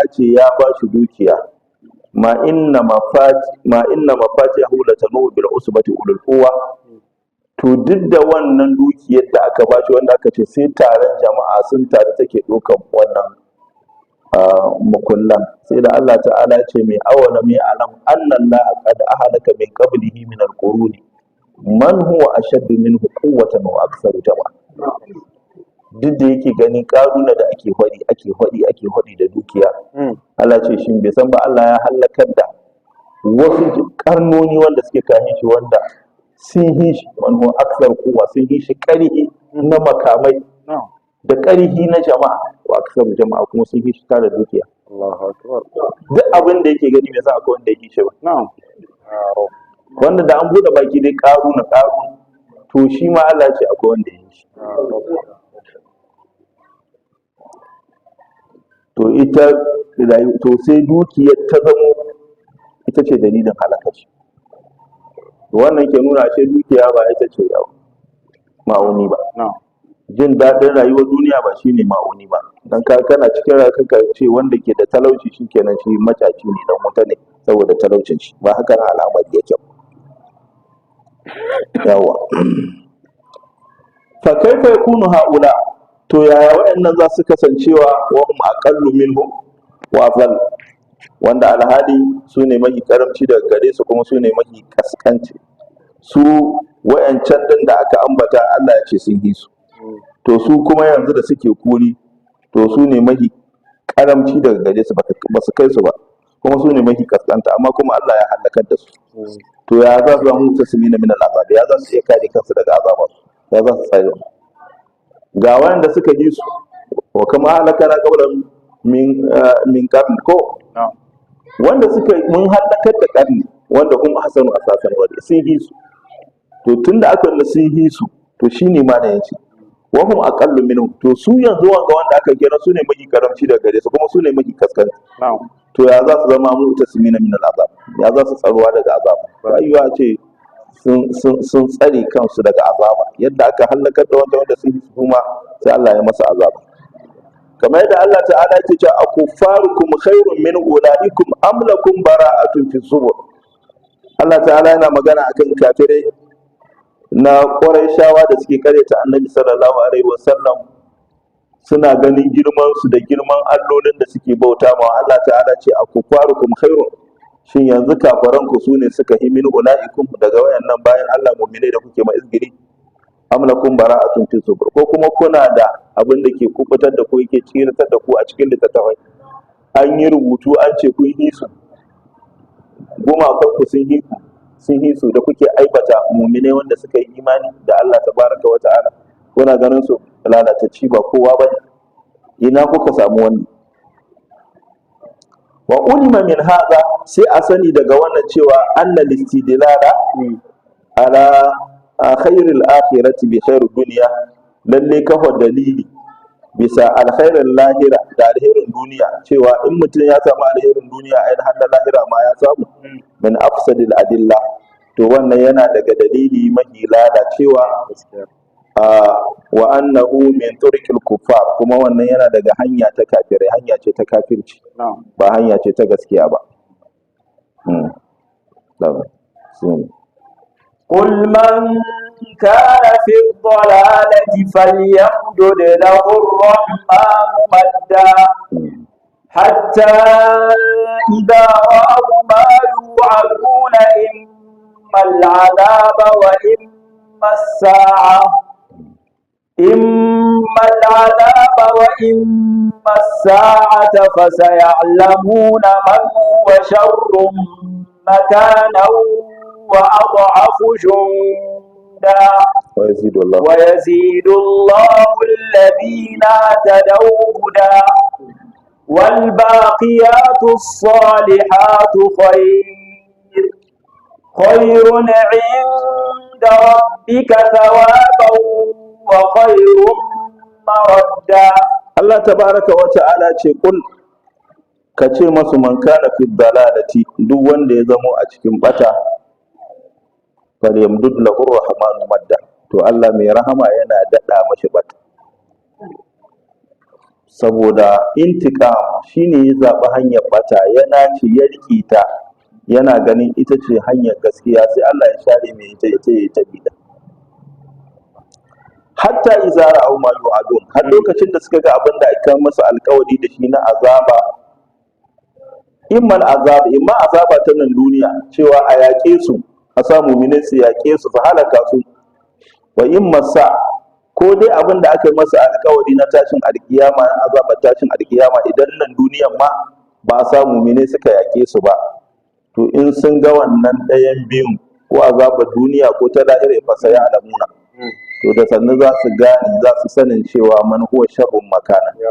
ce ya ba shi dukiya, ma inna mafati ma inna mafatihahu latanu bil usbati ulul quwwa. To duk da wannan dukiyar da aka ba shi, wanda aka ce sai taron jama'a sun taru take ɗaukan wannan mukullan, sai da Allah ta'ala ya ce mai awalam ya'lam anna Allah qad ahlaka min qablihi min al-quruni man huwa ashaddu minhu quwwatan wa aktharu jama'a. Duk da yake ganin Karuna da ake hwadi, ake hwadi, ake hwadi da dukiya, Allah ce shin bai san ba Allah ya halakar da wasu karnoni wanda suke kahin shi, wanda sun yi shi, man huwa akthar quwwa, sun yi shi ƙarhi na makamai da ƙarhi na jama'a, wa aktharu jama'a, kuma sun yi shi tare dukiya. Allahu akbar. Duk abin da yake gani, bai san akwai wanda yake shi ba. Na'am. Ya Rabb. Wanda da an bude baki dai Karuna, Karuna, to shi ma Allah ce akwai wanda ya yi shi. Ya Rabb. To ita to sai dukiyar ta zamo ita ce dalilin halakar shi. Wannan ke nuna ashe dukiya ba ita ce ma'auni ba. Jin daɗin rayuwar duniya ba shine ma'auni ba. Dan ka kana cikin rayuwar ka ce wanda ke da talauci shikenan shi macaci ne, dan wuta ne saboda talaucin shi, ba haka na al'amari yake ba. Yawa, fa kaifa yakunu haula, to yaya waɗannan za su kasancewa, wa hum aqallu minhum wa afdal, wanda alhali su ne mafi karamci daga gare su, kuma su ne mafi kaskanci? Su wayancan din da aka ambata, Allah ya ce sun yi su. To su kuma yanzu da suke kuri, to su ne mafi karamci daga gare su, ba su kai su ba, kuma su ne mafi kaskanta, amma kuma Allah ya halakar da su. To ya za su zama mutaslimina min al'azab? Ya za su iya kare kansu daga azaba? Ya za su tsare? Ga wanda suka yi su, wa kama halakana qabla min qarn ko wanda suka mun halakar da karni wanda hum ahsanu asasan wa sun yi su. To tunda aka nuna sun yi su, to shine ma da yace wa hum aqallu minhum. To su yanzu wanga wanda aka kira su ne mafi karamci daga gare su, kuma su ne mafi kaskanci. To ya za su zama mutaslimina min al'azab? Ya za su tsaruwa daga azab? Rayuwa ce sun tsare kansu daga azaba, yadda aka halakar da wanda sun yi su, kuma sai Allah ya masa azaba, kamar yadda Allah ta'ala yake cewa akuffarukum khairun min ulaikum am lakum bara'atun fi zubur. Allah ta'ala yana magana akan kafirai na Qurayshawa da suke karyata Annabi sallallahu alaihi wasallam, suna ganin girman su da girman allolin da suke bauta ma. Allah ta'ala ce akuffarukum khairun, shin yanzu kafaran ku sune suka hi, min ulaikum, daga wayannan bayan Allah mu'minai da kuke ma izgiri, am lakum bara'atun fi zubur, ko kuma kuna da abin da ke kubutar da ku, yake tsiratar da ku a cikin littattafai? An yi rubutu an ce kun yi su, gumakan ku sun yi ku, sun yi su, da kuke aibata mu'minai wanda suka yi imani da Allah tabaraka wa ta'ala, kuna ganin su lalatacci, ba kowa ba ne. Ina kuka samu wannan? Wa ulima min hadha, sai a sani daga wannan cewa anna listidlala ala khairil akhirati bi khairid dunya, lalle kafa dalili bisa alkhairin lahira da alherin duniya, cewa in mutum ya samu alherin duniya, ai har na lahira ma ya samu, min afsadil adilla, to wannan yana daga dalili mahi lalacewa, wa annahu min turqil kuffar, kuma wannan yana daga hanya ta kafirai, hanya ce ta kafirci, ba hanya ce ta gaskiya ba. Na'am. قل من كان في الضلالة فليمدد له الرحمن مدا حتى إذا رأوا ما يوعدون إما العذاب وإما الساعة، إما العذاب وإما الساعة، فسيعلمون من هو شر مكانا وأضعف جندا. ويزيد الله ويزيد الله الذين اهتدوا هدى والباقيات الصالحات خير خير عند ربك ثوابا وخير مردا. Allah tabaraka wa ta'ala ce kul, ka ce masu, man kana fi dalalati, duk wanda ya zamo a cikin bata, falyamdud lahu rahmanu madda, to Allah mai rahama yana dada mashi bata. Saboda intiqam shine ya zaɓi hanyar bata, ya nace ya riƙe ta, yana ganin ita ce hanyar gaskiya, sai Allah ya share mai ita, ita ya ta bida. Hatta iza ra'aw ma yu'adun, har lokacin da suka ga abin da aka masa alƙawari da shi na azaba, immal azab, imma azaba ta nan duniya, cewa a yaƙe su, a sa mu'minai su yaƙe su, su halaka su, wa imma sa, ko dai abin da aka yi masa alƙawari na tashin alƙiyama, na azabar tashin alƙiyama, idan nan duniyan ma ba a sa mu'minai suka yaƙe su ba. To in sun ga wannan ɗayan biyun, ko azabar duniya ko ta lahira, fa sai alamuna, to da sannu za su gane, za su sanin cewa man huwa sharrun makana. Ya.